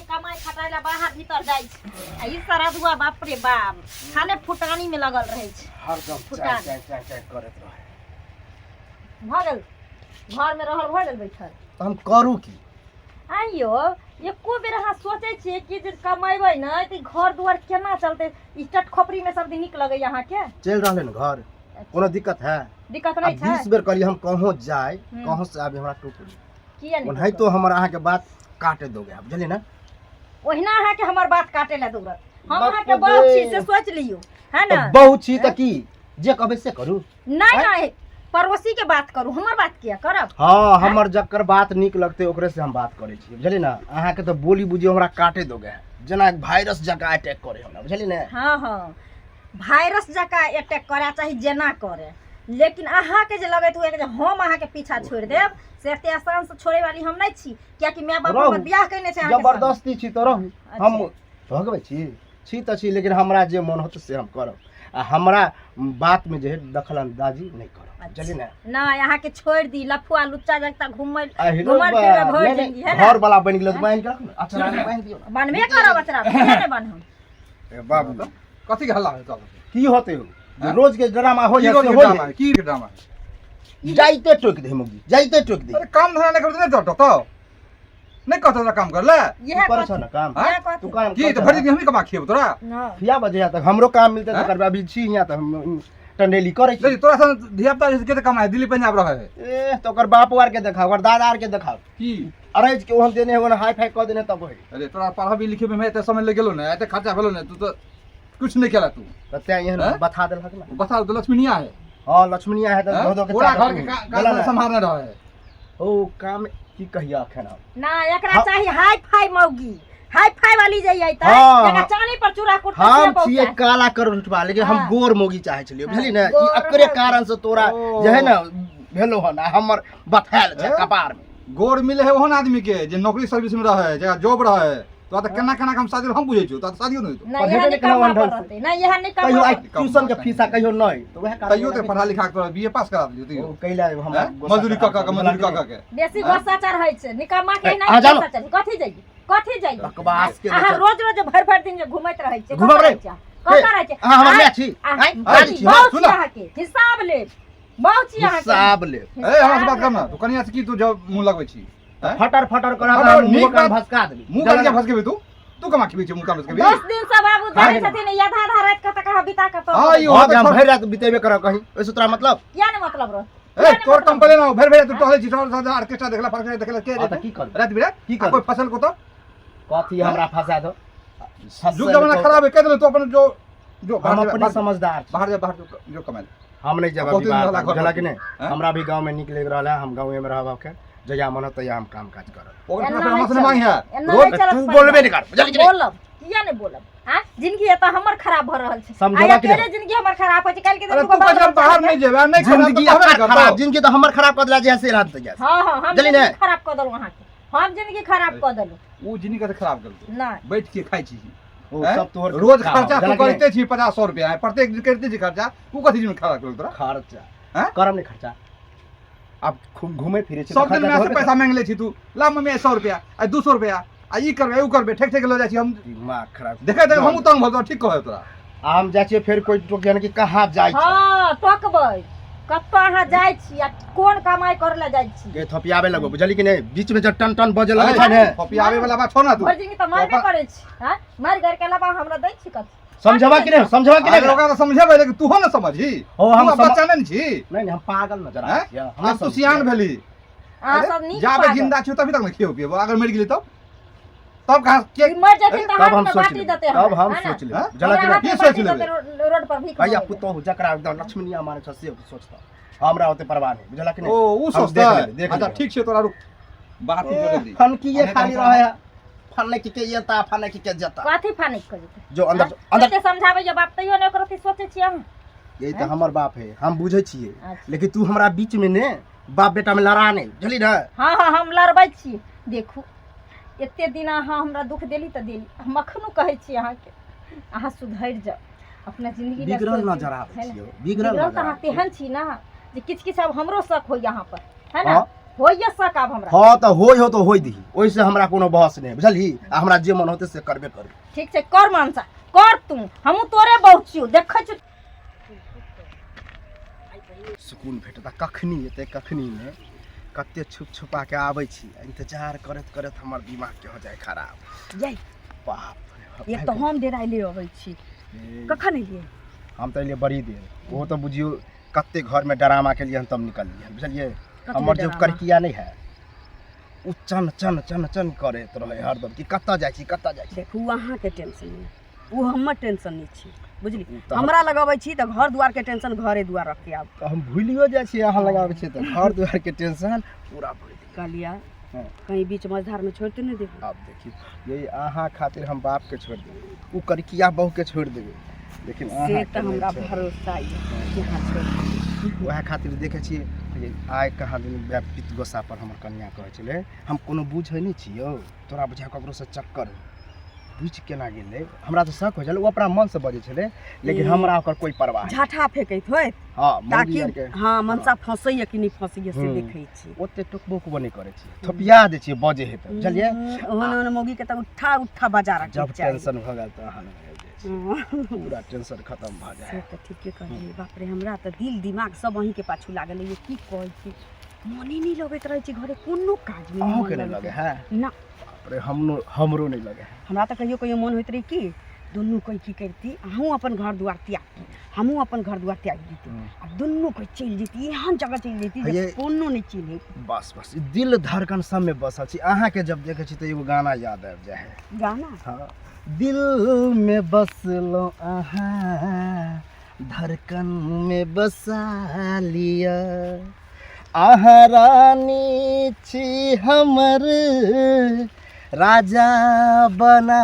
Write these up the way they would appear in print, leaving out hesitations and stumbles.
कमाइ खटाइ लए बाहर भीतर जाइ छै आ ई सरदुआ बाप रे बाप खाले फुटानी में लगल रहै छै। हरदम फुटान। चाय चाय चाय चाय करैत रहै। भऽ गेल घरमे रहल, भऽ गेल बैठल। तऽ हम करू की? आइयो एको बेर अहाँ सोचै छियै कि जे कमेबै ने तऽ ई घर दुआर केना चलतै? ई चट खोपड़ीमे सब दिन नीक लगैया अहाँके? चलि रहलै ने घर, कोनो दिक्कत है? दिक्कत नहि छै। 20 बेर कहलियै हम कहूँ जाय, कहूँ से आबी, हमरा टोकू। किया नहि? ओनाहितो हमर अहाँके बात काटे दोगे आब, बुझलियै ने? ओहिना अहाँके हमर बात काटे लए दौड़त। हम बाप अहाँके रे। बहु छी से सोचि लियौ, है ने? तऽ बहु छी तऽ की जे कहबै से करू? नहि नहि, पड़ोसी के बात करू, हमर बात किया करब? हँ, हमर जकर बात नीक लगतै ओकरे से हम बात करै छी, बुझलियै ने? अहाँके तऽ बोली बुझियौ हमरा काटे दोगे है, जेना वायरस जकाँ अटैक करे हमरा, बुझलियै ने? हँ हँ, वायरस जकाँ अटैक करे चाही, जेना करे, लेकिन अहाँके जे लगैत हुए जे हम अहाँके पीछा छोड़ि देब, से एते आसान से छोड़े वाली हम नहि छी, कियाकि माय बाप रहू। हमर बियाह केने छै अहाँके संग। जबरदस्ती छी तऽ रहू। हम भगबै छी, छी तऽ छी, लेकिन हमरा जे मन होत से हम करब आ हमरा बातमे जे है दखल अंदाजी नहि करब, बुझलियै ने? नहि, अहाँके छोड़ि दी लफुआ लुच्चा जगता घुमै अहिरो घुमल बा, फिरबै भरि नहि, नहि, जिंदगी, है ने? घर वाला बनि गेल तऽ बान्हि के राखू ने, अचरा मे बान्हि दियौ ने। बान्हबे करब अचरा, किया नहि बान्हब? ए बाबू। कथी के हल्ला होता? की होते हो जे रोज के ड्रामा हो की जाए रोज से के हो ड्रामा जाए। है? की ड्रामा है? जाइते टोक दे मुगी, जाइते टोक दे। अरे काम धंधा नहीं करते, नहीं तो नहीं कहता तोरा काम कर ले। इएह तू करै कथी? छ ने काम? हाँ? इएह कथी? तू काम की कर तो छ भरि ने? दिन हमही कमा खिएबो तोरा? ना। खिया बजे तक हमरो काम मिलते तऽ हाँ? करबै। अभी छी हियाँ तऽ हम टंडेली करै छी। नहीं, तोरा सन धिया पुता के कमाए दिल्ली पंजाब रहे है। ए तऽ ओकर बाप आर के देखाओ, ओकर दादा आर के देखाओ। की? अरेज के ओहन देने होन, हाई फाई कऽ देने तब होई। अरे तोरा पढ़ाबी लिखे में एते समय लग गेलो ने, एते खर्चा भेलो ने, तू तो कुछ नहीं केला तू। तऽ तें एहन हाँ? बथा देलक ने। बता तो लक्ष्मीनिया है। हाँ, लक्ष्मणिया है तऽ हाँ? धो धो के पूरा चादर घर के तू का गेला ने? संभालने रहे है। ओ काम की कहिया अखन हम। ना, एकरा हाँ। चाही हाई फाई मौगी, हाई फाई वाली जाइए तऽ हाँ, जकरा हाँ। चानी पर चूड़ा कुटतै से हम बहुत छियै चाही। काला करोटवा, लेकिन हम हाँ। गोर मोगी चाहे छलियै, बुझली ने? ई गोर एकरे मोगी। कारण से तोरा ओ। जे है ने भेलो हन आ हमर बथायल छै ए? कपार में। गोर मिले है ओहन आदमी के जे नौकरी सर्विस में रहे, जकरा जॉब रहे। तो तऽ केना केना के हम शादी हम बुझै छियौ, तो शादियो नहि होतौ। ना, पढ़ेबे इएह नहि निकम्मा केलहुँ पर ढंग से। रहतै ना, इएह निकम्मा कहियो आइ पर। ट्यूशन के फीस आ कहियो नहि, तऽ वएह कारण तैयो तऽ पढ़ा लिखा के तोरा बीए पास करा देलियौ तैयो। ओ कैला हमरा हैं? गोस्सा मजदूरी कऽ कऽ के, चढ़ा मजदूरी कऽ देलक। कऽ के। बेसी गुस्सा चढ़ै छै निकम्मा के। ए, नहि अहाँ जानो। गुस्सा चढ़ै, कथी जाइए, कथी जाइए? बकवास के अहाँ देखो। रोज रोज भरि भरि दिन जे घुमैत रहै छियै, घुमब कतऽ रे? रहै छियै? कतऽ रहै छियै? अहाँ हमर माय छी? आँय, आँय, बाजी, बाजी छी, बहुत सुन। छी अहाँके हिसाब लेब, बहुत छी अहाँके हिसाब लेब। ए, हमरा से बात कर ना तू। कनिया से की तू जब मुंह लगबै छी? हैं? फटर फटर करा फटर, मुँह नीक कान बात। भसका देबी। मुंह कान किया भसकेबी तू? तू कमा खिबै छी मुंह कान भसकेबी? 10 दिन से बाबू हाँ, जानै छथिन, ई आधा आधा राति कतऽ कहाँ बिता कऽ हाँ, ई हाँ, होतै हम छोड़। भरि राति बितेबे करब कहीं, ओहिसँ तोरा मतलब? किया ने मतलब रह? ए, तोर कंपनी ना भरि भरि तू टहलै छी, टहल ऑर्केस्ट्रा देखला, फर्केस्ट्रा देखला के? हाँ, तऽ की करबै? राति बिराति की आ करबै? कोई फसल को तो कथी हमरा फंसा दो? युग जमाना खराब है, कह देले तू अपन जो जो हम बाहर जा, अपने बाहर- समझदार छी। बाहर जा, बाहर जो जो कमाए ले। हम नहीं जाब बहुत अभी दिन बाहर, रहला घर बुझला पर। कि नहीं? हैं? हमरा भी गांव में निक लग रहल है, हम गाँव में रहब अखन, जहिया मन होत तहिया हम काम काज करब। ओकरा एना फिर हमरा नहि से नहीं मांगी है। एना रोज नहि चलत तू परिवार। बोलबे नहीं कर, बुझली कि नहीं? बोलब किया नहीं बोलब? हाँ, जिंदगी एतऽ हमर खराब भऽ रहल छै। समझेबा आइ कि नहि? अकेले जिंदगी हमर खराब होइ छै, काल्हि के दिन अरे दूगो तू बाल कहै बच्चा बाहर हेतै। नहीं जेबे, नहीं खाना जिंदगी तो कहबे अकर नहीं खराब करतौ। जिंदगी तो हमर खराब कऽ देला जे से रात तक। हाँ हाँ, हम बुझली जिंदगी ने? खराब कऽ देलहुँ अहाँके, हम जिंदगी खराब कऽ देलहुँ। ऊ जिंदगी कते खराब केलकौ? नहि। बैठ के खाइ छी। ओ हैं? सब तोहर रोज काम, खर्चा तू बुझला कि नहि? करिते छी 50 100 रुपया प्रत्येक दिन करिते छी खर्चा, ऊ कथी दिन खराब केलकौ तोरा? खर्चा हैं? करम नहीं खर्चा, अब खूब घूमे फिरे छी तऽ सब दिन खर्चा माय से होबे पैसा मांगि लै छी तू, ला मम्मी 100 रुपया, आइ 200 रुपया, आ ई करबै ऊ करबै, ठेक ठेक लऽ जाइ छी हम। करतै। दिमाग खराब। देखै देखै हमहूँ तंग भऽ जाउ, ठीक कहै तोरा। आ हम जाइ छियै, फेर कोइ टोकियन कि कहाँ जाइ छै। हँ, टोकबै, कतऽ अहाँ जाइ छी आ कोन कमाइ करै लए जाइ छी। के थपियाबे लगबो, बुझली कि नहीं? बीच में जब टन टन बजे लगे छै ने। कॉपी वाला बात छौ ना तू। भरि जिंदगी तऽ मारबे करै छी। हँ, मारि गारि के अलावा हमरा दै छी कथी? समझबा कि नहीं, समझबा कि अरे नहीं? ओकरा तऽ समझेबै, लेकिन तूहो ने समझी। हो, हम तू आब बच्चा नहि ने छी। नहीं नहीं, हम पागल नजर हैं? आबै छियै? हम आब तू सियान भेली। अहाँ अरे, सब नीक जाबे पागल। जिंदा छियौ तभी तक ने खियौ पियबो, अगर मरि गेली तब तब कहाँ के? ई मरि जेथिन तऽ तब हाथ हम मे सोच बाटी लेबै, देतै तब हमरा, हम है ने? सोच लेबै, हैं? बुझला कि हमरा नहीं? हाथ मे की सोच बाटी लेबै? देतै, रोड पर भीख भैया मांगै। पुतोहु जकरा एकदम लक्ष्मणिया मानै छ से सोचता, हमरा ओते परवाह नहीं, बुझला कि नहीं? ओ ऊ हम सोचतै? देख लेबै, देख अच्छा लेबै। ठीक छै, तोरा रुक बात जोड़े दी। फनकिए खाली रहे है, फनकी के एता फनकी के जता। कथी फानिक के जेतै? जो अंदर अंदर। कते समझाबै जे बाप, तैयो नहि ओकरा सोचै छियै अहाँ। यही तऽ हमर बाप है, हम बुझै छियै। अच्छा। लेकिन तू हमरा बीच में ने बाप बेटा में लड़ा नहीं, बुझली ने? हँ हँ, हम लड़बै छी। देखू, एते दिन अहाँ हमरा दुख देली तऽ देली, हम अखनो कहै छी अहाँके, अहाँ सुधरि जाउ अपना जिंदगी लए बिगड़ल सोचू, नजर आबै है ने? छियौ, बिगड़ल बिगड़ल नजर तऽ अहाँ आबै छियौ। तेहन छी ने जे किछु किछु आब हमरो शक होइए अहाँ पर, है ने? हँ। होइए शक आब हमरा। हाँ तऽ होइ हो तऽ होइ दही, ओहिसँ हमरा कोनो बहस नहि, बुझलही? आ हमरा जे मन होतै से करबे करबै। ठीक छै, कर मनसा कर तू, हमहूँ तोरे बहुत छियौ, देखै छियौ। सुकून भेटत कखनी एतै कखनी नहि। कते छुप छुपा के आबै छी, आ इंतजार करैत करैत हमर दिमाग के हो जाए खराब। जय बाप रे बाप। एक तऽ हम डेराइले अबै छी। ए, कखन एलियै? हम तऽ एलियै बड़ी देर, ओहो तऽ बुझियौ कते घरमे डरामा केलियै हन तब निकललियै हन, बुझलियै? कथी हमर जे डरामा? करकिया नहि है, ओ चन चन चन चन करैत रहै हरदम कि कतऽ जाइ छी, कतऽ जाइ छी। देखू, अहाँके टेंशन नहि, ओ हमर टेंशन नहि छी, बुझली? ओ तऽ हमरा लग अबै छी तऽ घर दुआरके टेंशन घरे दुआर रखके आब। तऽ हम भूलियो जाइ छियै, अहाँ लगाबै छियै तऽ घर दुआरके टेंशन पूरा भूलि गेलियै। कहलियै हँ। कहीं बीच मझधारमे छोड़ि तऽ नहि देबै? आब देखियौ, यही अहाँ खातिर हम बापके छोड़ि देबै, ओ करकिया बहुके छोड़ि देबै, लेकिन से अहाँके तऽ नहि हमरा छोड़बै। भरोसा यऽ कि अहाँ छोड़ि देबै। वएह खातिर देखै छियै जे आइ कहाँ दिन पित गोस्सा पर हमर कनिया कहै छलै, हम कोनो बुझै नहि छी यौ, तोरा बुझा ककरोसँ चक्कर है। बुझि केना गेलै? हमरा तऽ शक होइ छलै, ओ अपना मनसँ बजै छलै, लेकिन ई हमरा ओकर कोइ परवाह नहि। झाठा फेकैत होइत हँ, मौगी ताकि आरके। हँ, मनसा फँसैए कि नहि फँसैए से हूँ। देखै छी। ओते टोकबो उकबो नहि करै छियै, थोपिया दै छियै, बजै है तऽ, बुझलियै? ओहन ओहन मौगीके तऽ उठा उठा बजा रखैके जब चाही। टेंशन भऽ गेल तऽ अहाँ लग आबि जाइ छी, हँ। पूरा टेंशन खतम भऽ से जाइ। तऽ ठीके कहलियै। बाप रे, हमरा तऽ दिल दिमाग सब अहीँके पाछू लागल अइ। की कहै छी, मने नहि लगैत रहै छै घरे, कोनो काजमे नहि अहूँके मन नहि लगैत लगे है? ना। बाप रे, हमरो हमरो नहि लगे है। हमरा तऽ कहियो कहियो मन होइत रहै कि दुनू कोइ की करती, अहूँ अपन घर दुआर त्यागती, हमहूँ अपन घर दुआर त्याग देती आ दुनू कोइ चलि जैती, एहन जगह चलि जैती जे ये- कोनो नहि चिन्है। बस बस, ई दिल धड़कन सबमे बसल छी। अहाँके जब देखै छी तऽ एगो गाना याद आबि जाइ है। गाना? हाँ, दिल में बसलो अहाँ, धड़कन में बसा लिया, अहाँ रानी छी हमर, राजा बना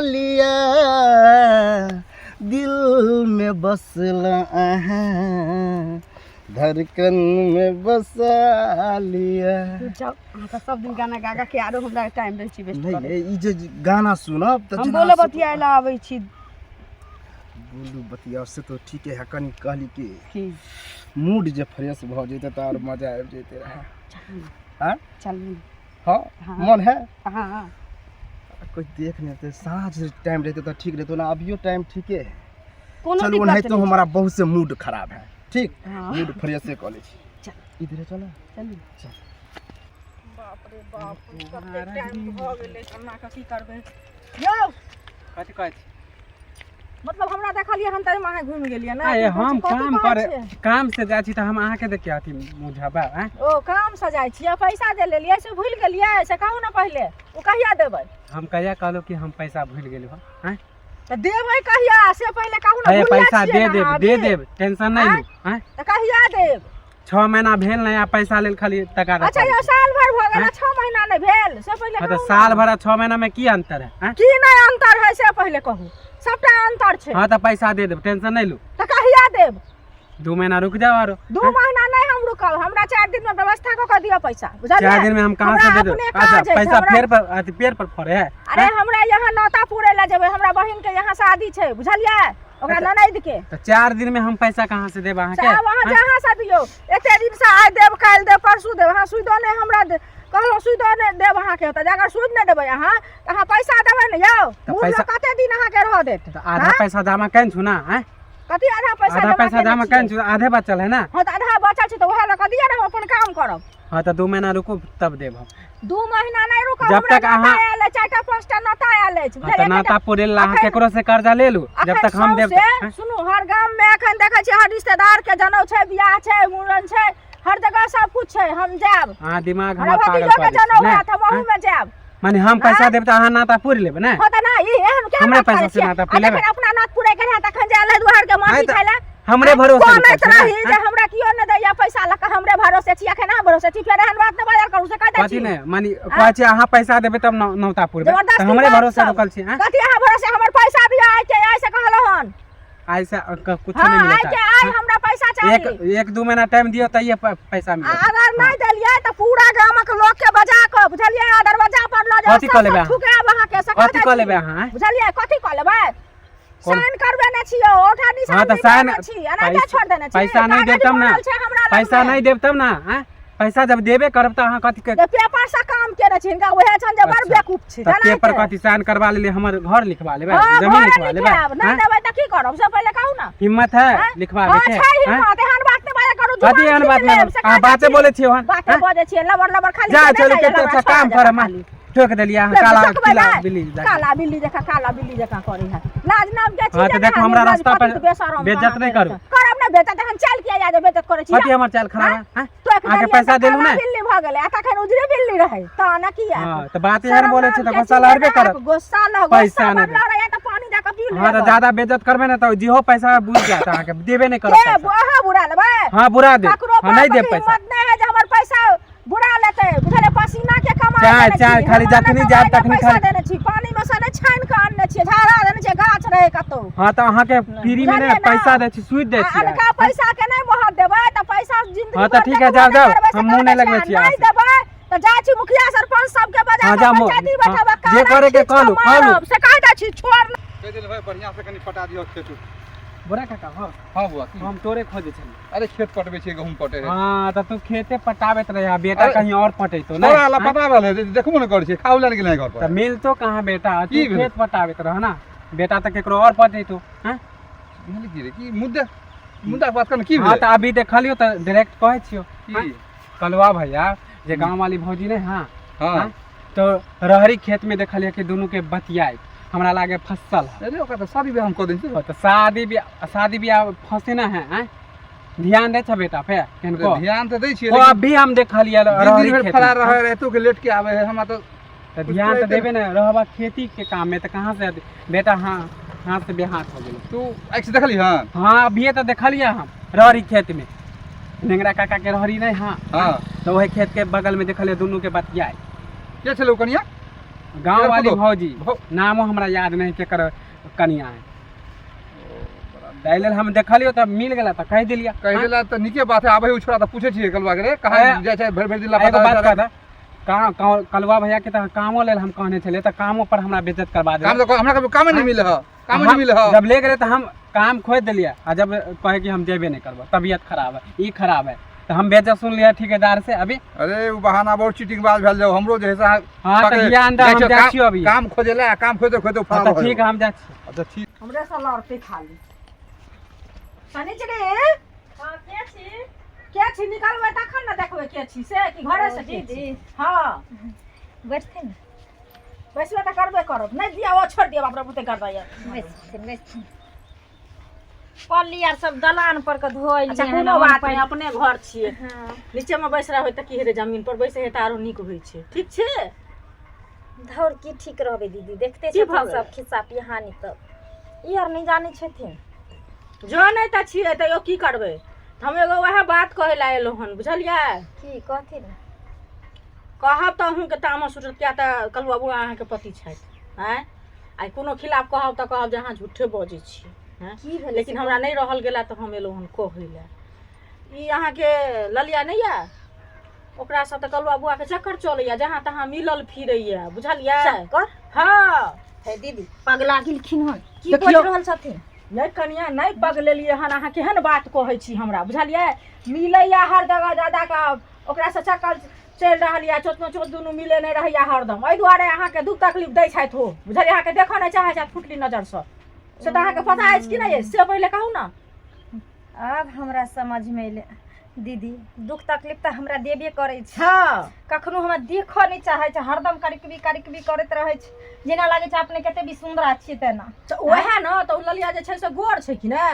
लिया, दिल में बसल अहाँ, धड़कन में बसा लिया। जाउ, अहाँ तऽ सब दिन गाना गा गा के आरो हमरा टाइम रहै छी वेस्ट। नहि ये, ई जे गाना सुनब तऽ हम जेना बोले बतियाए लए आबै छी। बोलू बतियाउ से तऽ ठीके है, कनि कहली कि की? मूड जे फ्रेश भऽ जेतै तऽ आओर मजा आबि जेतै रहए। चलू। आँय? चलू। हँ। हँ। मन है? हँ हँ। कोइ देख नहि हेतै। साँझ टाइम रहतै तऽ ठीक रहतै ना, अभियो टाइम ठीके है। कोनो चलू, दिक्कत ओनाहितो नहि। हमारा बहुत से मूड खराब है, ठीक? हँ। मूड फ्रेशे कऽ लै छी। चल। इधरे चलो। चलू। बाप रे बाप, कते टाइम भऽ गेलै, केना कऽ की करबै यौ? कथी कहै छी? मतलब हमरा देखलियै हन तऽ अहाँ घुमि गेलियै ने? आये, हम कथी काम कहै करे छियै? काम से जाइ छी तऽ हम अहाँके देखिए अथी मुझाबा आँय? ओ काम से जाइ छियै, पैसा जे लेलियै से भूलि गेलियै से कहू ने पहिले, ओ कहिया देबै? हम कहिया कहलहुँ कि हम पैसा भूलि गेलहुँ हँ आँय? तऽ देबै कहिया से पहिले कहू ने। हे भुलले पैसा छियै दे ने देब, अहाँ दे अभी? देब, टेंशन नहि आँय? लू आँय? तऽ कहिया देब? 6 महीना भेल नहि आ पैसा लेल खाली टका। अच्छा यौ, साल भरि भऽ गेल, आँय? 6 महीना नहि भेल से पहिले हँ तऽ कहू ने। साल भर आ 6 महीना में की अंतर है आँय? की नहि अंतर है से पहिले कहू, सबटा अंतर छै। हँ तऽ पैसा दे देब, टेंशन नहि लू। तऽ कहिया देब? 2 महीना रुक जाओ आरो। 2 महीना नहि हम रुकब, हमरा 4 दिन में व्यवस्था कऽ के दिअ पैसा, बुझलियै? 4 दिन में हम कहाँ से हमरा दे देब? अपने अच्छा काज अछि, पैसा हमरा- पेड़ पर अथी पेड़ पर फड़े है? अरे हमरा यहाँ नौता पूरे लए जेबै, हमरा बहिन के यहाँ शादी छै, बुझलियै? ओकरा अच्छा। ननैद के। तऽ 4 दिन में हम पैसा कहाँ से देब अहाँके? साहब अहाँ आँय? जहाँ से दियौ, एते दिन से आइ देब काल्हि देब परसू देब, अहाँ सुइदो नहि हमरा कहलहुँ, सुइदो नहि देब अहाँके। तऽ अगर सूद नहि देबै अहाँ तऽ अहाँ पैसा देबै ने यौ? तऽ बूढ़ पैसा- लोक कते दिन अहाँके रह देत? तऽ आधा पैसा जमा केने छु ना आँय? कथी आधा पैसा आधा जमा पैसा केने जमा छियै? केने छु, आधे बचल है ना। हँ तऽ आधा बचल छै तऽ उएह लऽ कऽ दिअ ने, हम अपन काम करब। हाँ तऽ 2 महीना रुकू तब देब हम। 2 महीना नहि रुकब। जब हमरा तक नौता अहाँ- आयल अछि, 4टा 5टा नौता आयल अछि, हाँ तऽ बुझलियै? नाता पुरे ला अहाँ अखन- केकरो से कर्जा ले लू, जब अखन तक हम देब सौंसे, आँय? सुनू, हर गाम में अखन देखै छियै हर रिश्तेदार के जनउ छै, बियाह छै, मुड़न छै, हर जगह सब कुछ छै, हम जायब। अहाँ दिमाग हमरा हमर पागल भतीजो कऽ के दै छी, जनउ ने? होयत, हम अहू आँय? में जायब। माने हम पैसा देब तऽ अहाँ नाता पूरि लेबै ने? हँ तऽ ना, ई एहन केहन हमरे बात पैसा करै से छियै? नाता आ पूरि लेबै? जखन अपना नात पूरे के रहै तखन जायल रहै दुआर के आँय माटी तऽ खाय लए। हमरे भरोसे कहैत रुकल छै ने? रही जे हमरा कियो नहि दैया पैसा लऽ कऽ, हमरे भरोसे छी, अखन अहाँ भरोसे छी, फेर एहन बात नहि बाजल करू से कहि दै कथी छी। नहि मानी कहै छी अहाँ पैसा देबै तब नौता पुरबै, तऽ जबरदस्ती हमरे बात भरोसे सब। रुकल छी आँय? कथी अहाँ भरोसे? हमर पैसा दिअ आइ के आइ से कहलहुँ हन। आइ से कुछो हँ नहि आइ मिलत। के आइ हमरा पैसा चाही। 1-2 महीना टाइम दियौ तैये पैसा आ मिलत। अगर नहि देलियै तऽ पूरा गामक लोक के बजा कऽ, बुझलियै, आ दरवाजा पर लऽ जाउ, कथी कऽ लेबै अहाँ? ठुकायब अहाँके से कहि कथी दै कऽ छी। लेबै अहाँ आँय? बुझलियै कथी कऽ लेबै? कोन- साइन करबे नहि छियै, ओठा निशान हाँ तऽ नहि साइन देने छी, एनाहिते छोड़ि देने छी। पैसा नहि देब कागज तब ना, बनल छै हमरा पैसा लगमे। नहि देब तब ना आँय? पैसा जब देबे करब तऽ अहाँ कथी के जे पेपर से काम केने छी हिनका उहे छन जे बड़ अच्छा। बेवकूफ छी तऽ जानै पेपर छै? कथी साइन करबा लेलियै हमर घर लिखवा लेबै हाँ, जमीन घरे लिखवा लेबै लिखायब। नहि हाँ? देबै तऽ की करब से पहिले कहू ने हिम्मत है हाँ? लिखवावे हाँ, के छै हाँ? हिम्मत एहन बात नहि बाजै करू कथी जुबान एहन खींच बात लेब, नहि से अहाँ कहै बाते छी। बोलै छियै ओहन बाते हाँ? बजै छियै लबर लबर खाली जा से चलू नहि कते लबर अच्छा छोड़ा काम जकाँ करब खाली। ठोक देलियै अहाँ ले, काला ठोकबै पीला नहि। बिल्ली जकाँ। काला बिल्ली जकाँ काला बिल्ली जकाँ करै है लाज नाम के चीज हाँ, तऽ देखू, हमरा रास्ता पर बेइज्जत नहि करू। करब नहि बेइज्जत एहन चालि किया जाय जे बेइज्जत करै छी कथी हमर चाल खराब है हाँ? टोकि अहाँके देलियै पैसा तऽ देलहुँ काला नहि बिल्ली भऽ गेलै आ तखन उजरे बिल्ली रहै तऽ ने किया हाँ तऽ बात एहन बोलै छै तऽ गुस्सा लहरबे करत गुस्सा लह पैसा गुस्सा नहि बनल रहै तऽ पानी दऽ कऽ पी हाँ तऽ लेबै ज्यादा बेइज्जत करबै ने तऽ जेहो पैसा बुझि जायत अहाँके देबे नहि करब के पैसा अहाँ बुरा लेबै हाँ बुरा दे ककरो हाँ नहीं बाप देब के पैसा हिम्मत नहीं है जे हमर पैसा बुरा लेतै बुझलियै पसीना के कमाई चाय, देने चाय, छी, खाली हमरा जखनी नहि जायब कमाई के तखनी पैसा खाली- देने छी पानी में से नहि छानि कऽ आनने छियै झाड़ा देने छियै गाछ रहै कतौ हाँ तऽ अहाँके फ्री में बुझलियै ने ने? पैसा दै छी सूद दै आ छी अनका पैसा के नहि मोहर देबै तऽ पैसा जिंदगी हाँ, तऽ भर ठीक है, देखबो जाउ, नहि जाउ। करबै से हम मुँह नहि करबै लगबै छै। छी आ अहाँ नहि से। देबै तऽ जाइ छी मुखिया सरपंच सबके बजा हाँ, कऽ जाउ, पंचायती हाँ, बैठेबै जे कान करे के खींच कऽ कहलू, कहलू। मारब। से कहि दै छी छोड़ कहि देले भाई बढ़िया से कनि पटा दियौ खेत उत। बोरा काका हाँ हाँ बुआ की हम तोरे खोजे छलियै अरे खेत पटबै छियै गहूम पटे है हाँ तऽ तू खेते पटाबैत रहे आ बेटा अरे, कहीं और पटेतो नहीं छोड़ा ला पटा रहल है देखबो ने करै छियै खाओ लए गेलै घर तऽ पर मिलतो कहाँ बेटा तू की भेलै? खेत पटाबैत रह ना बेटा तऽ केकरो और पटेतो हाँ भेल की रे की मुद्दा मुद्दा के बात कर की हाँ भेल तऽ अभी देखलियो तऽ डायरेक्ट कहै छियो की हाँ? कलवा भैया जे गाँव वाली भौजी नहीं हाँ हाँ हाँ? तो रहरी खेत में देखलियै कि दुनू के बतियाइत हमरा लागे फसल है अरे ओकरा तऽ शादी बियाह हम कऽ दै छियै तऽ शादी बियाह फंसे ना है आँय? ध्यान दै छ बेटा पे किनको ध्यान तऽ दै छियै ओ अभी हम देखलियै दिन रहरी दिन भरि खेत फरार में। रहै रातिओ के लेट के आबै है हमरा तऽ तऽ ध्यान तऽ देबे ने रहबा खेती के काम में तऽ कहाँ से बेटा हाँ हाथ से बेहाथ हो गेलै तू आँखि से देखली हन हाँ अभिये तऽ देखलियै हम रहरी खेत में नेंगरा काका के रहरी नहीं हाँ हाँ तऽ वही खेत के बगल में देखलियै दुनू के बतियाइ के छलै ओ कनिया गाँव केकर वाली पुतोह? भौजी नामो हमरा याद नहीं केकर कनिया है ताहि लेल हम देखलियो तऽ मिल गेला तऽ कहि देलियै कहि देला तऽ नीके बात है आबै है ओ छोड़ा तऽ पूछै छियै कलुआ के रे कहाँ ए, जाइ छै भरि भरि दिन एगो लापता बात रहै छै। कह कहाँ कलुआ भैया के तऽ कामो लेल हम कहने छलियै तऽ कामो पर हमरा बेइज्जत करबा काम देलक तऽ हमरा कभी कामे नहि मिले है कामे नहि मिले है जब ले गेलै तऽ हम काम खोज देलियै आ जब कहे कि हम जेबे नहि करबो तबियत खराब है ई खराब है तऽ हम बेइज्जत सुन लियै ठेकेदार से अभी अरे ओ बहाना बहुत चीटिंग बाज भेल जाओ हमरो जे है से अहाँ हाँ तऽ पकड़े- ज्ञान दऽ जाइ हम छियै जाइ काम- छियौ अभी काम खोजे ला काम खोजते खोजते हाँ, फरार तऽ हो ठीक है हम जाइ छी अच्छा ठीक हमरे से लड़ते खाली शनिचरी हाँ के छी के छी निकलबै तखन ने देखबै के छी से कि घरे से के छी दीदी हाँ बैठथिन ने बैसबे तऽ करबे करब नहि दिया ओ छोड़ि दिअ बाप रे बहुते करबै बैठथिन बैठथिन पल्ली आर सब दलान पर के धोइ अच्छा कोनो बात नहि अपने घर छियै नीचे मे बैस रहबै तऽ की हेतै जमीन पर बैसे हे तऽ आरो नीक होइ छै ठीक छै धौर की ठीक रहबै दीदी देखते की भऽ छथिन गेलै? सब खिस्सा पिहानी तब ई आर नहि जानै छथिन जनै तऽ छियै तैयो की करबै तऽ हम एगो वएह बात कहै लए एलहुँ हन बुझलियै की कहथिन ने कहब तऽ अहूँके तामस उठत किया तऽ कलुआ बुआ अहाँके पति छथि आँय आइ कोनो खिलाफ कहब तऽ कहब जे अहाँ झूठे बजै छी आँय की भेलै लेकिन हमरा नहि रहल गेला तऽ हम एलहुँ हन कहै लए ई अहाँके ललिया नहि यऽ ओकरासँ तऽ कलुआ बुआके चक्कर चलैया जहाँ तहाँ मिलल फिरैया बुझलियै चक्कर हँ हे दीदी पगला गेलखिन हन की देखियौ। बाजि रहल छथिन नहि कनिया नहि पगलेलियै हन अहाँ केहन बात कहै छी हमरा बुझलियै मिलैया हर जगह जादा कऽ ओकरासँ चक्कर चलि रहल यऽ चोत चोत दुनू मिले नहि रहैया हरदम एहि दुआरे अहाँके दुख तकलीफ दै छथि हो बुझलियै अहाँके देखऽ नहि चाहै छथि फुटली नजरसँ से तऽ अहाँके पता अछि कि नहि से पहिले कहू ने आब हमरा समझमे एलै दीदी दुख तकलीफ तऽ हमरा देबे करै छै हँ कखनो हमरा देखऽ नहि चाहै छै हरदम करिकबी करिकबी करैत रहै छै जेना लागै छै अपने कते भी सुन्दर छियै तेना तऽ उएह ने तऽ ओ ललिया जे छै से गोर छै कि ने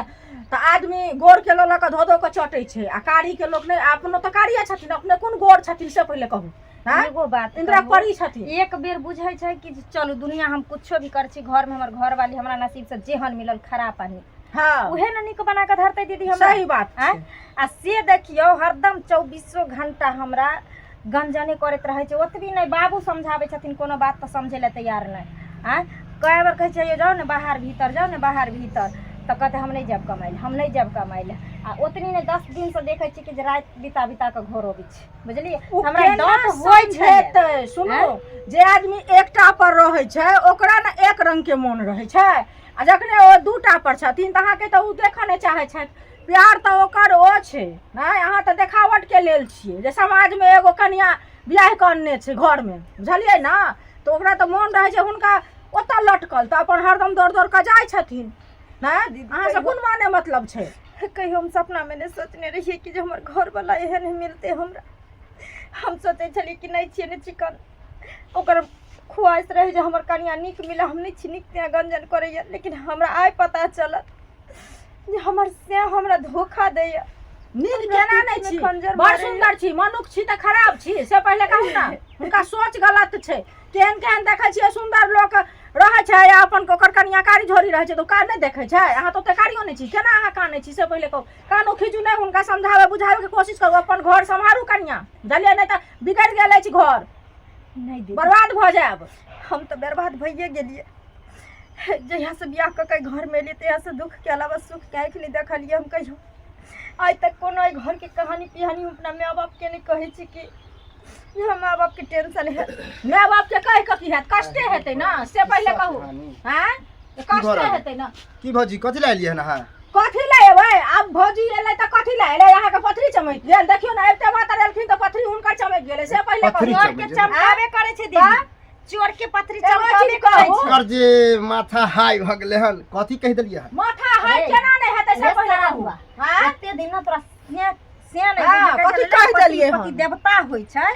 तऽ आदमी गोरके लऽ लऽ कऽ धो धो कऽ चटै छै आ कारीके लोक नहि अपनो तऽ कारिये छथिन अपने कोन गोर छथिन से पहिले कहू आँय? एगो बात इंदिरा कहू, परी छथिन एक बेर बुझै छै कि चलू दुनिया हम कुछो भी करै छी घरमे हमर घरवाली हमरा नसीब से जेहन मिलल खराब आ नीक हँ उहे ने नीक बना कऽ धरतै दीदी हमरा सही बात आँय? छै आ से देखियौ हरदम चौबीसो घंटा हमरा गंजने करैत रहै छै ओतबी नहि बाबू समझाबै छथिन कोनो बात तऽ समझै लए तैयार नहि आँय कए बेर कहै छियै जाउ ने बाहर भीतर जाउ ने बाहर भीतर तऽ कहतै हम नहि जायब कमाइ लए हम नहि जायब कमाइ लए आ ओतनी नहि 10 दिनसँ देखै छियै कि जे राति बिता बिता कऽ घर अबै छै बुझलियै ओ हमरा केना डाँट होइ छै समझेतै? सुनू जे आदमी एकटा पर रहै छै ओकरा ने एक रंग के मोन रहै छै आ जखने ओ दूटा पर छथिन तऽ अहाँके तऽ ओ देखऽ नहि चाहै छथि प्यार तऽ ओकर ओ छै नहि, अहाँ तऽ देखावटके लेल छियै जे समाजमे एगो कनिआ बियाह कऽ अनने छै घरमे, बुझलियै ने? तऽ ओकरा तऽ मोन रहै छै हुनका ओतऽ लटकल, तऽ अपन हरदम दौड़ दौड़ कऽ जाइ छथिन। नहि, अहाँसँ कोन माने मतलब छै? कहियो हम सपनामे नहि सोचने रहियै कि जे हमर घरवला एहन मिलतै हमरा। हम सोचै छलियै कि नहि छियै नहि चिकन, ओकर ख्वाहिश रहै जे हमर कनिया नीक मिले, हम नहि छी नीक तेँ गंजन करैए। लेकिन हमरा आइ पता चलल जे हमर से हमरा धोखा दैए। नीक हमरा केना नहि पीठमे छी? खंजर बड़ मारैए। सुन्दर छी, मनुख छी तऽ खराब छी से पहिले कहू ने। हुनका सोच गलत छै। केहन केहन देखै छियै सुन्दर लोक रहै छै आ अपन ओकर कनिया कारी झोरी रहै छै, तऽ ओ कार नहि देखै छै? अहाँ तऽ ओते कारियो नहि छी, केना अहाँ कानै छी से पहिले कहू। कानू खींचू नहि, हुनका समझाबै बुझाबैके कोशिश करू। अपन घर सम्हारू कनिया, बुझलियै? नहि तऽ बिगड़ि गेल अछि घर। नहि दीदी, बर्बाद भऽ जायब। हम तऽ बर्बाद भइए गेलियै। जहियासँ बियाह कऽ के घरमे एलियै तहियासँ दुःखके अलावा सुखके आँखि नहि देखलियै हम कहियो आइ तक। कोनो एहि घरके कहानी पिहानी हम अपना माय बापके नहि कहै छी कि जे हमरा माय बापके टेंशन है। माय बापके कहि कऽ की हैत? कष्टे हेतै ने, से पहिले कहू। आँय, की भऽ कष्टे रहल है? हेतै ने। की भौजी, कथी लए एलियै हन अहाँ? कथी लए एबै आब? भौजी एलै तऽ कथी लए एलै? अहाँके पथरी चमकि गेल। देखियौ ने, अबिते मातर एलखिन तऽ पथरी हुनकर चमकि गेलै, से पहिले पथरी कहू। चोर के चमकि गेलै? चमकाबे करै छै दीदी, चोर के पथरी एगो चमकाबे चीज करै कहू। छै। कर जे माथा हाई भऽ गेलै हन, कथी कहि देलियै हन? माथा हाई रे, केना नहि हेतै से रे पहिले सारा कहू। हुआ। आँय? एते दिन ना तोरा से से नहि हाँ, बुझै कथी छलै, कहि पति- देलियै पति हन? देवता होइ छै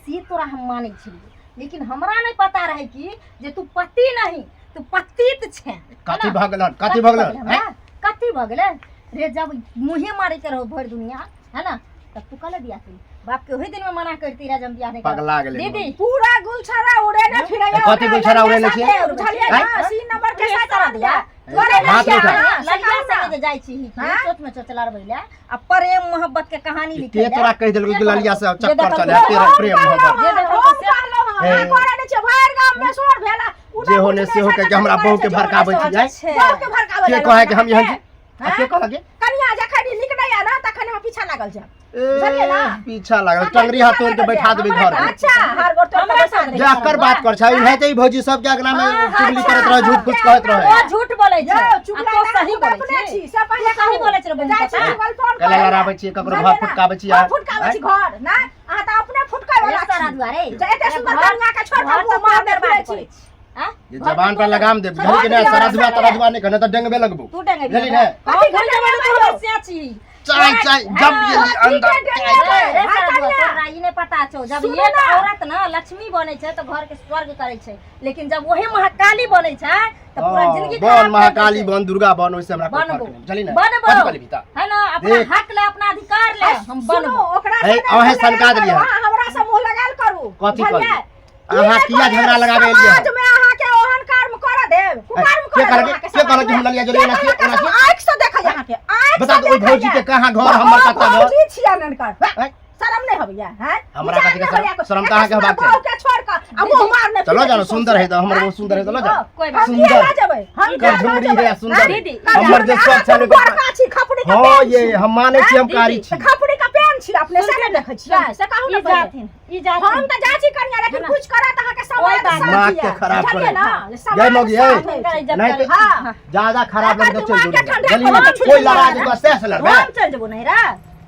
से तोरा हम मानै छलियै, लेकिन हमरा नहि पता रहै कि जे तू पति नहीं, तू पतित छे। कथी भऽ गेल हन? कथी भऽ गेल हन? हमरा? कथी भऽ गेलै रे? जब मुँहे मारे के रहो भरि दुनिया है ना, तब तू कल बियाह केली? बाप के ओही दिन में मना करती रहे जब हम बियाह नहीं करब। पगला गेलै दीदी मन। पूरा गुलछरा उड़ेने फिरैया। कथी गुलछर्रा उड़ेने छियै? बुझलियै ना? आँय? सी नंबर के रे साथ सारा दिया दुआ। तोरे हाथ नहि उठा। छियै, लड़िया से संगे जे जाइ छी हाँ? चोट में चोच लड़बै ले आ प्रेम मोहब्बत के कहानी लिखै के ले। तोरा कहि देलको कि ललिया से जे चक्कर देखल चले है, तेरा प्रेम मोहब्बत? जे देखल हम से- कहलहुँ हँ, हे। अहाँ करै नहि छियै, भरि गाममे शोर भेल आ ओ जे होने नहि से हो बुझने कहि के हमरा छै, बहू के भड़काबै छी, आँय? छै। बहू के भड़काबै के लागल कहै कि हम एहन अहाँके? छी? आ के कहलक गे? कनिया जखन ई निकलैया ना तखन हम पीछा लागल जायब, बुझलियै ए ना? पीछा लागल, टंगरी हाथ तोड़ के बैठा देबै घर में। अच्छा, हार गोड़ तोड़ के बैठा देबै। जे अक्कर बात कर छै, इहे तऽ ई भौजी सबके अगना में चुगली करैत रहै, झूठ फूस कहैत रहै। ओ झूठ बोलै छै यौ, आ चुगला तो ना सही हम बोलै अपने छी। छी, से पहिले तू सही कहू। बोलै छै रे बहिन जाइ छी पता? गूगल फोन कैला करै लड़ाबै छियै, ककरो बुझलियै घर ना? फुटकाबै छियै? घर फुटकाबै छी घर ना, अहाँ तऽ अपने फुटकै रे वाला सारा छी। दुआरे जे एते सुन्दर घर- कनिया के छोड़ घर कऽ तऽ मुँह मारने बर्बाद फिरै छी। करै छी। आँ? ये घर जबान तऽ पर तू लगाम दे, बुझली कि नहि? सरधुआ तरधुआ नहि कहने तऽ डेंगबे लगबो। तू डेंगेबी बुझली हमरा? ने? कथी हम डेंगेबै तू हमर से छी। चाय चाय जब ये ठीक अंदर है, डेंगेबै। रे रे हाँ, सारा दुआ, कनिया। तोरा ई नहि पता छौ, जब सुनू एक ना। औरत ना लक्ष्मी बनै छै तऽ घर के स्वर्ग करै छै, लेकिन जब वही महाकाली बनै छै तऽ पूरा हाँ, जिंदगी बन खराब कर दै महाकाली छै। बन, दुर्गा बन, ओहिसे हमरा कोई बनबो। फर्क नहि, बुझली ने? बनबो। कथी कहली भीता? है ना, अपना देख। हक ले, अपना अधिकार ले, हम सुनू, बनबो। ओकरा हे, से नहि अहें मुँह सनका लगायल देलियै करू, हन। अहाँ हमरा से मुँह लगायल करू। कथी बुझलियै? कहली? अहाँ ई किया नहि झगड़ा लगाबै एलियै हन? समाज में अहाँके ओहन कर्म करऽ देब? कुकर्म के करऽ देब कहलक? अहाँके के कहलक कि समाज हम में? ललिया जोड़ी के एना छियै, कहलक एना हम छियै? आँखि से देखैए अहाँके, आँखि बता से दो ओहि भौजी देखैए। के कहाँ घर, हमर कतऽ घर? भौजी छियनि हुनकर। आँय? शरम नहि होइया हैं? हमरा विचार कथी के नहि शरम? होइया? शरम तऽ अहाँके एते हेबाक सुन्दर चाही। बहू के छोड़ि कऽ आ मुँह मारने चलो फिरै जानो छी सुंदर है तऽ हमर आँय? बहुत सुंदर है, चलो जाओ। कोई बात हम सुंदर। किया लऽ जेबै? हम किया लऽ झुमरी जेबै? है, सुंदर है। दीदी, हमर जे अहाँ शौक छलै तऽ बड़का छी, खपड़ी के हाँ पेन ये छी। हम मानै छी, हम कारी छी। तऽ खपड़ी के पेन छी अपने, से नहि देखै छियै? से कहू ने ई पहिले। जाथिन, ई जाथिन। हम तऽ जाइ छी कनिया, लेकिन ना। कुछ करत अहाँके ओहि समाज बात। साथ दिमाग यऽ। के खराब बुझलियै करै। ना? जय समाज मौगी, साथ ए। होइ छै। नहीं तऽ हाँ। ज्यादा खराब एकर लगे तऽ चलि दिमाग के जो ठंडा जल्दी कऽ ना, के कोई लड़ा देतौ सएह से लड़बै। हम चलि जेबो नैहरा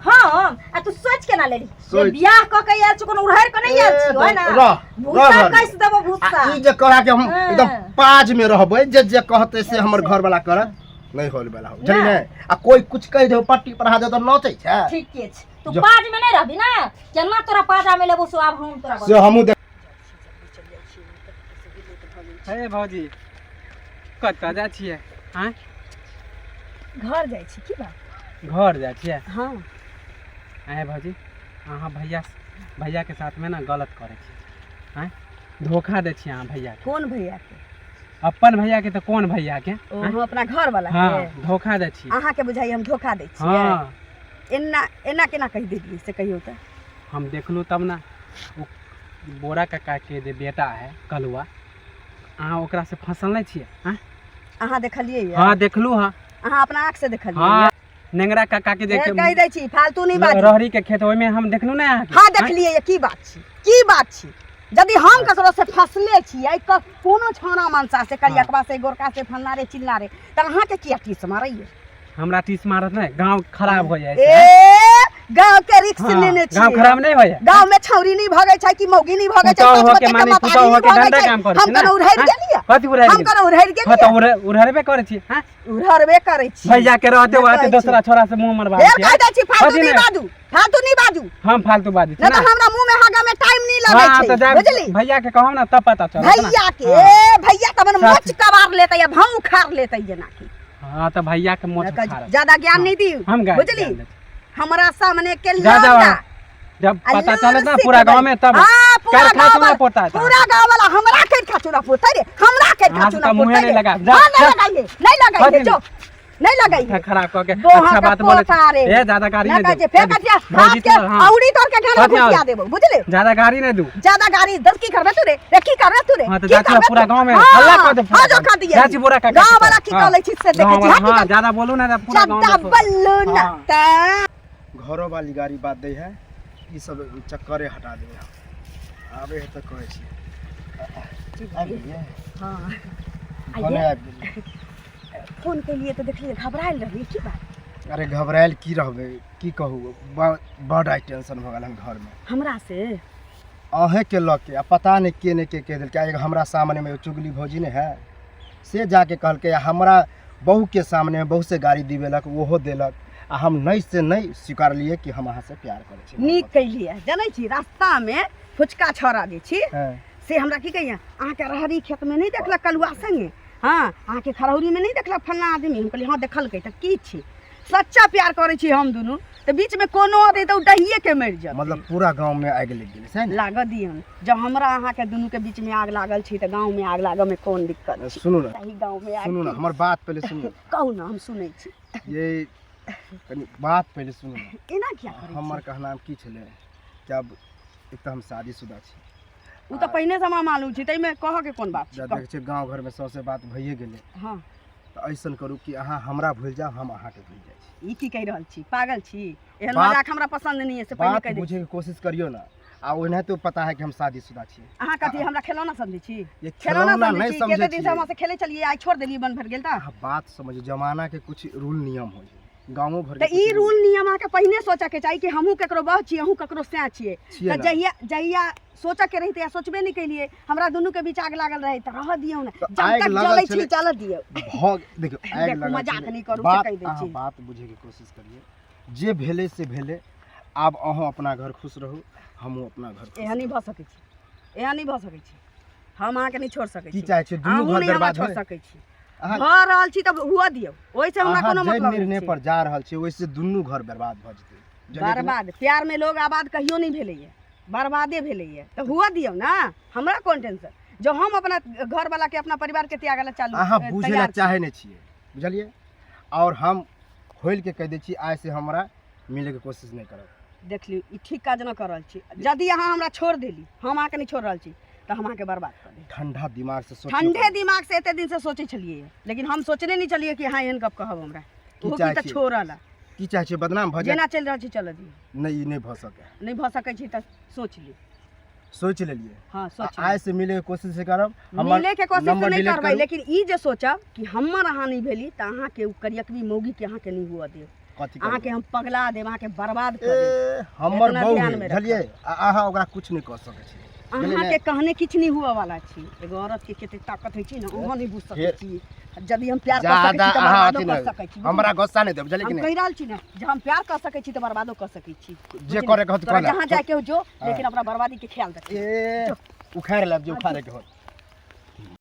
हम, आ तू सोच केना लेली जे सोच। बियाह कऽ के आयल छी, कोनो उड़हरि कऽ नहि आयल छी, है ना? रह, रह भूसा घरमे। कसि देबो भूसा। आ ई जे कहला कि हम हाँ। एकदम पाज में रहबै, जे जे कहतै से हमर घर वाला करत, नहि होल वाला हो, बुझली ने? आ कोई कुछ कहि देबो, पट्टी पर हाथ दे तऽ नचै छै। ठीके छै, तू जो- पाज में नहि रहबी ना, केना तोरा पाजा में लेबो से आब हम तोरा से हमहूँ देख हे भौजी, कतऽ जाइ छियै? आँय? घर जाइ छी, की बात? घर जाइ छियै? हँ। आँय भौजी, अहाँ भैया भैयाके साथमे ने गलत करै छियै, आँय? धोखा दै छियै अहाँ भैयाके। कोन भैयाके? अपन भैयाके तऽ कोन भैयाके? ओ हम अपना घर वाला? हँ, धोखा दै छियै। अहाँके बुझाइए हम धोखा दै छियै? हँ। एना एना केना कहि देलियै से कहियौ तऽ। हम देखलहुँ तब ने, ओ बोरा काकाके जे बेटा है कलुआ, अहाँ ओकरासँ फँसल नहि छियै? आँय? अहाँ देखलियै यऽ? हँ, देखलहुँ हँ। अहाँ अपना आँख से देखलियै? हँ, नेंगरा काका के जे फेर कहि दै छी, फालतू नहि बाजू। रहरी के खेत, ओहिमे हम देखलहुँ ने अहाँके। हँ, देखलियै यऽ, की बात छी, की बात छी? यदि हम ककरो से फंसले छियै, कोनो छौड़ा मनसा से, करियकवा से, गोरका से, फलना रे चिल्ला रे, तऽ अहाँके किया टीस मारैये? हमरा टीस मारत नहि, गाँव खराब हो जाइ छै। ए, गाँव के रिक्स हाँ, लेने छी। गाँव खराब नहि होइए। गाँव में छौरी नहीं भगै छै कि मौगी नहीं भगै छै, पुतहु पाँच होके बच्चा के माने महतारी पुतहु नहीं होके भगै गंदा छै। काम करै हम छी ने? कनो उड़हरि हाँ? गेलियै? कथी उड़हरि हम गेलियै? कनो उड़हरि हाँ तऽ गेलियै? उड़हरबे करै छी, हाँ? उड़हरबे करै छी। भैया के रहते नहि रहते कहै दोसरा छोरा से मुंह मरबा फेर छी। कहि दै छी फालतू कथी नहीं नहि? बाजू, फालतू नहीं बाजू, हम फालतू बाजू छी नहीं ना? तऽ हमरा मुंह में हागा में टाइम नहीं लगै हाँ छै, तऽ जा बुझली? भैया के कहब ना तब पता चलत ना। भैया के, हाँ। ए भैया तऽ अपन साथ। मोच कबार लेतै आ भाव उखाड़ लेतै जेनाकि। हाँ तऽ भैया के मोच उखाड़त। ज्यादा ज्ञान नहीं दियौ, हम गाय बुझली? ज्ञान दै छी। हमरा सामने के जा जा लौंडा जब आ पता लूर चलत ना सीख पूरा गेलै। गाँव में तब हाँ, पूरा कारखाना गाँव चूना वाला- पोता है। पूरा गाँव वाला हमरा के चूना पोतै रे, हमरा के अहाँ चूना तऽ मुँहे पोतै नहि रे। लगा। जा, हाँ, नहीं जा। लगाइए, नहीं लगाइए, कथी जो नहीं लगाइए। माथा खराब कऽ के बोहा अच्छा के बात बोले पोता रे। ए ज्यादा गाड़ी ना नहीं कहै दू छै, फेर कहै छै, भौजी हाथ के तो- हाँ। औरी तोड़ के गाना कथी घुसिया और? देबो, बुझले? ज्यादा गाड़ी नहीं दू। ज्यादा गाड़ी दस की करबे तू रे, रे की करबे तू रे? हाँ तो की जा छी करबे पूरा तू? गाँव में हाँ, हल्ला कर दे पूरा हाँ, जो गाँव। कर दिए। जा छी पूरा काका गाँव के वाला की हाँ। कह लै छी से देखै गाँव छी, वाला, हाँ, की हाँ कर- ज्यादा बोलू ना तऽ पूरा गाँव ज्यादा में बल्लू ना हाँ। तऽ घरो वाली गाड़ी बात दै है, ई सब चक्करे हटा देबै हम। आबै है तऽ कहै छी। आबि गेलियै? हाँ। भने आबि गेलियै। फोन केलियै तऽ देखलियै घबरायल रहियै, की बात? अरे घबरायल की रहबै, की कहू, बड आइ टेंशन भऽ गेल हन घरमे। हमरा से? अहेँके लऽ के, आ पता नहि के नहि के कहि देलकै। एगो हमरा सामनेमे एगो चुगली भौजी नहि है, से जाके कहलकै, आ हमरा बहूके सामनेमे बहू से गाड़ी दिबेलक, ओहो देलक, आ हम नहि से नहि स्वीकारलियै कि हम अहाँसँ प्यार करै छी। नीक केलियै। जनै छी रास्तामे फुचका छौड़ा जे छी हँ। से हमरा की कहैया, अहाँके रहरी खेतमे नहि देखलक कलुआ संगे, हँ अहाँके खरौरीमे नहि देखलक फल्लाँ आदमी? हम कहलियै हँ देखलकै, तऽ की छी, सच्चा प्यार करै छी हम दुनू, तऽ बीचमे कोनो अतै तऽ ओ डहिएके मरि जायत। मतलब पूरा गाँवमे आगि लागि गेलै सएह ने? लागऽ दियौन, जब हमरा अहाँके दुनूके बीचमे आगि लागल छै तऽ गाँवमे आगि लागऽमे कोन दिक्कत छै? सुनू ने, एहि गाँवमे आगि। सुनू ने, हमर बात पहिले सुनू। कहू ने, हम सुनै छी। ये कनि बात पहिले सुनू ने। एना किया करै छी? हमर कहनाम की छलै कि आब एक तऽ हम शादीशुदा छी। ओ तऽ पहिनेसँ हमरा मालूम छै, ताहिमे कहऽके कोन बात छै? जब देखै छियै गाँव घरमे सौंसे बात भइए गेलै। हँ। तऽ ऐसन करू कि अहाँ हमरा भूलि जाउ, हम अहाँके भूलि जाइ छी। ई की कहि रहल छी, पागल छी? एहन बात- मजाक हमरा पसन्द नहि है से पहिले बात कहि दै छी। बुझैके कोशिश करियौ ने, आ ओनाहितो पता है कि हम शादीशुदा छी। अहाँ कथी हमरा खेलौना समझै छी? ये खेलौना खेलौना समझै नहि छी? समझै कते दिनसँ छियै। हमरा से खेलै छलियै, आइ छोड़ि देलियै, बंद भरि गेल तऽ? अहाँ बात समझियौ, जमानाके कुछ रूल नियम होइ छै गाँवो भरके। तऽ ई रूल नियम अहाँके पहिने सोचऽके चाही कि हमहूँ ककरो बह छी, अहूँ ककरो सएह छियै। छियै तऽ ने। जहिया जहिया सोचऽके रही तहिया सोचबे नहि केलियै, हमरा दुनूके बीच आगि लागल रहै तऽ रहऽ दियौ ने। तऽ जब आगि तक लागल जलै छी छलै- जलऽ दियौ। भऽ देखियौ आगि देखू, लागल मजाक छलै। नहि करू से बात कहि दै अहाँ छी। बात बुझैके कोशिश करियौ, जे भेलै से भेलै, आब अहूँ अपना घर खुश रहू, हमहूँ अपना घर खुश। एहन नहि भऽ सकै छै, एहन नहि भऽ सकै छै। हम अहाँके नहि छोड़ि सकै की छी, चाहै छियै दुनू अहूँ घर नहि हमरा बर्बाद छोड़ि होय? सकै छी। अहाँ भऽ रहल छी तऽ हुअ दियौ, ओहिसँ हमरा अहाँ कोनो जाहि मतलब निर्णय नहि छै। पर जा रहल छी ओहिसँ दुनू घर बर्बाद भऽ जेतै, बुझलियै कि नहि? बर्बाद प्यारमे लोग आबाद कहियो नहि भेलैए, बर्बादे भेलैए, तऽ हुअ दियौ ने, हमरा कोन टेंशन? जँ हम अपना घरवालाके अपना परिवारके त्यागऽ लए चालू अहाँ बुझै लए तैयार छी। चाहै नहि छियै, बुझलियै? आओर हम खोलि के कहि दै छी, आइ से हमरा मिलैके कोशिश नहि करब। देख लियौ, ई ठीक काज नहि कऽ रहल छी। यदि अहाँ हमरा छोड़ि देली, हम अहाँके नहि छोड़ि रहल छी, तऽ हम अहाँके बर्बाद कऽ देब। ठंडा दिमाग से सोचियौ। ठंडे दिमाग से एते दिनसँ सोचै छलियै, लेकिन हम सोचने नहि छलियै कि अहाँ एहन गप कहब हमरा। की ओहो की चाहै तऽ छियै? छोड़ऽ लए की चाहै छियै, बदनाम भऽ जाए? जेना चलि रहल छी चलऽ दियौ। नहि, ई नहि भऽ सकै। नहि भऽ सकै छै तऽ सोचि लियौ। सोचि लेलियै? हँ, सोचि आइ से मिलैके कोशिश करब। हमर मिले के कोशिश नंबर नहि डिलीट करबै करू। लेकिन ई जे सोचब कि हमर अहाँ नहि भेली तऽ अहाँके ओ करियकबी मौगीके अहाँके नहि हुअ देब। कथी अहाँके करबै? हम पगला देब, अहाँके बर्बाद कऽ देब। ए हमर एतना बहू ध्यान है मे राखब। बुझलियै? आ अहाँ ओकरा कुछ नहि कऽ सकै छी, बुझलियै अहाँके ने? कहने किछु नहि हुअ वाला छी। एगो औरत के कते ताकत होइ छै ने, अहाँ नहि बुझ सकै फेर- छी। यदि हम प्यार कऽ सकै ज्यादा छी तऽ अहाँ बर्बादो अथी कऽ नहि सकै छी। हमरा गुस्सा नहि देब, बुझलियै हम कि नहि? कहि रहल छी ने जे हम प्यार कऽ सकै छी तऽ बर्बादो कऽ सकै छी। जे करे के होत तोरा कऽ ले। जहाँ जाके हो जो, हाँ। लेकिन अपना बर्बादी के ख्याल रख। ए उखाड़ि लेब जे उखाड़े के होत।